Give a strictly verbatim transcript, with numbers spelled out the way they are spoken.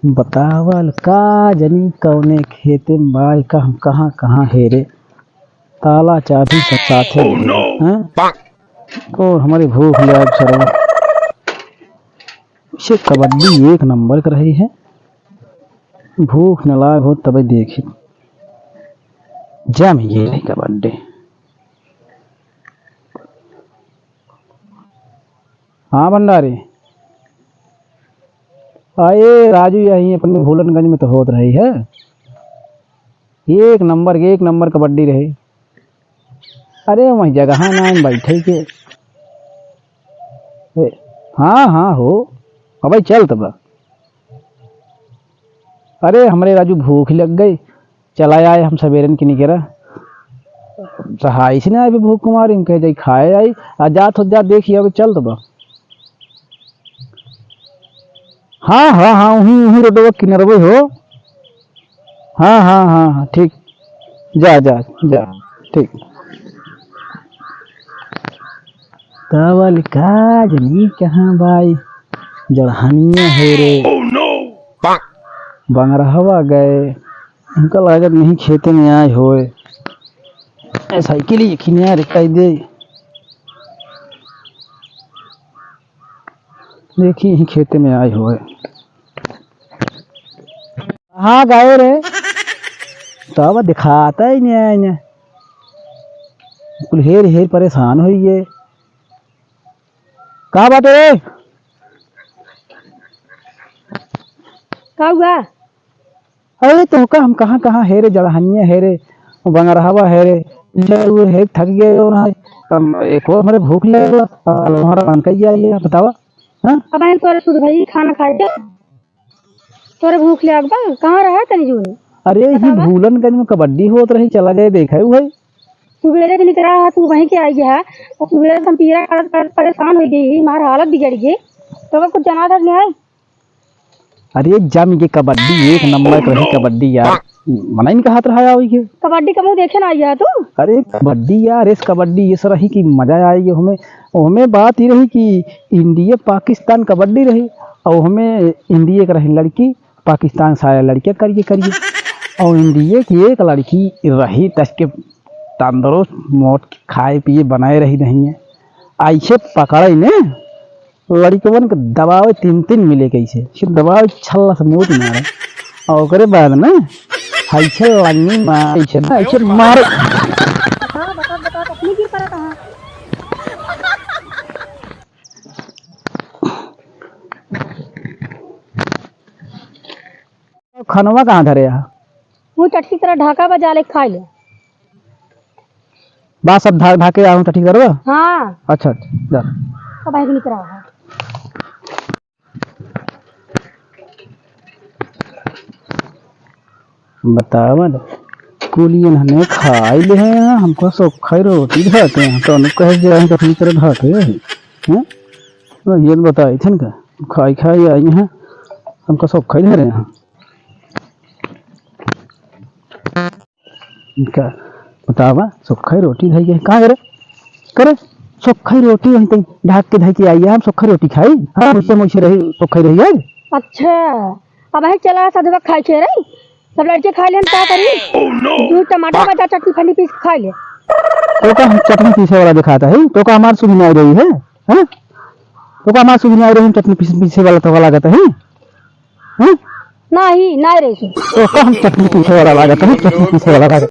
बतावल का जनी कौने खेते में बाई, कहाँ, कहाँ, कहाँ हेरे, ताला चाबी सब साथे में हेरे, हैं? ओ, हमरी भूख लाग सरवा। इसे कबड्डी एक नंबर क रही है, भूख न लाग हो तबे देखी, जम गई रही कबड्डी। हाँ भंडारी, अरे राजू, यही अपने भूलनगंज में तो होत रही है, एक नंबर, एक नंबर कबड्डी रही। अरे वहीं जगह ना है बैठे के। ए, हाँ, हाँ हो, अब भाई चल तब। अरे हमरे राजू भूख लग गई, चला आए हम सवेरन की निकरा। सहाय से ना आए भूख कुमार, इनके जाई खाए आई, आ जात हो जा देखिए, अब चल तब। हाँ, हाँ, हाँ, उहीं, उहीं रोडवा किनरवे हो। हाँ, हाँ, हाँ, हाँ, ठीक। जा, जा, जा, ठीक। तवल का जनी कहाँ बाई? जड़हनिया है रे। बंगरहवा गए। हमका लागत नहीं खेते में आए होए। ए, साइकिल ही किने रे, कह दे। देखी, यही खेते में आए हुए। कहाँ गए रे? तब दिखाता ही नहीं आए ने। कुल हेर हेर परेशान होई गए। का बात रे? का हुआ? अरे तोहका हम कहाँ कहाँ हेरे, जड़हनिया हेरे, बंगरहवा हेरे, जरूर हेरे, थक गए हो ना। तब एक और हमरे भूख लगे, अब हमारा मन कही जाइए, बतावा। हाँ? अब हम तोरे सुध भाई खाना खाए के, तोरे भूख ले आग बा, कहाँ रहा तनी जून? अरे ही बतावा। भूलनगंज में कबड्डी होत रही, चला गए देखे हुए। सुबेरे के निकरा है, तू वहीं के आई है, और सुबेरे से हम पीरा करत करत परेशान हो गई, हमार हालत बिगड़ गई। तो कुछ जना था नहीं है? अरे जम के कबड्डी एक नंबर के रही कबड्डी यार। मना ही नहीं कहत रहा यार, वही के। कबड्डी कबहू देखे ना आइया तू? अरे कबड्डी यार, रेस कबड्डी ये सब रही कि मजा आइया हमें। हमें बात ये रही कि इंडिया पाकिस्तान कबड्डी रही, और हमें इंडिया के रही लड़की, पाकिस्तान सारा लड़के करिए करिए, और इंडिया की एक लड़की रही तस के तंदुरुस्त मोट खाए पिए बनाए रही नहीं है। ऐसे पकड़े ने लड़कवन के दबावे तीन तीन मिले कैसे, सिर्फ दबावे छल्ला से मूत मारे, और ओकरे बाद में ऐसे लंगी मारे, ऐसे ना, ऐसे मारे। हाँ, बता, बता, अपनी गिर पड़ा कहाँ? खनवा कहाँ धरे है? वो टटकी तरह ढाका बजा ले, खाई ले। बा सब ढा-, ढाके आऊँ टटकी तरह? हाँ। अच्छा, अच्छा, जा। अब आगे निकल रहा है। बतावा ना, कुली इन्हने खाई ले हैं, हमको सब खाई रोटी धरते हैं, तो उन्हें कहे जाए टटकी तरह ढाके हैं, हैं? तो ये बताई थे ना, खाई खाई आई हैं, हमको सब खाई धरे हैं। इनका बतावा, सुखई रोटी धई के, कहाँ करे? करे, सुखई रोटी वहीं तई ढाक के धई के आई है, हम सुखई रोटी खाई? हाँ, मुझसे मुझसे रही, सुखई रही आज। अच्छा, अब है चला साधुआ खाई के रही, सब लड़के खा लेन, का करी? Oh, no! जो टमाटर बचा, चटनी फटनी पीस के खा ले। तो का हम चटनी पीसे वाला दिखाता है, तो का हमार सुधी नहीं रही है, हैं? तो का हमार सुधी नहीं रही, हम चटनी पीसे, पीसे वाला तो लागत है, हैं? नहीं, नहीं रही। तो का हम चटनी पीसे वाला लागत है, चटनी पीसे वाला लागत।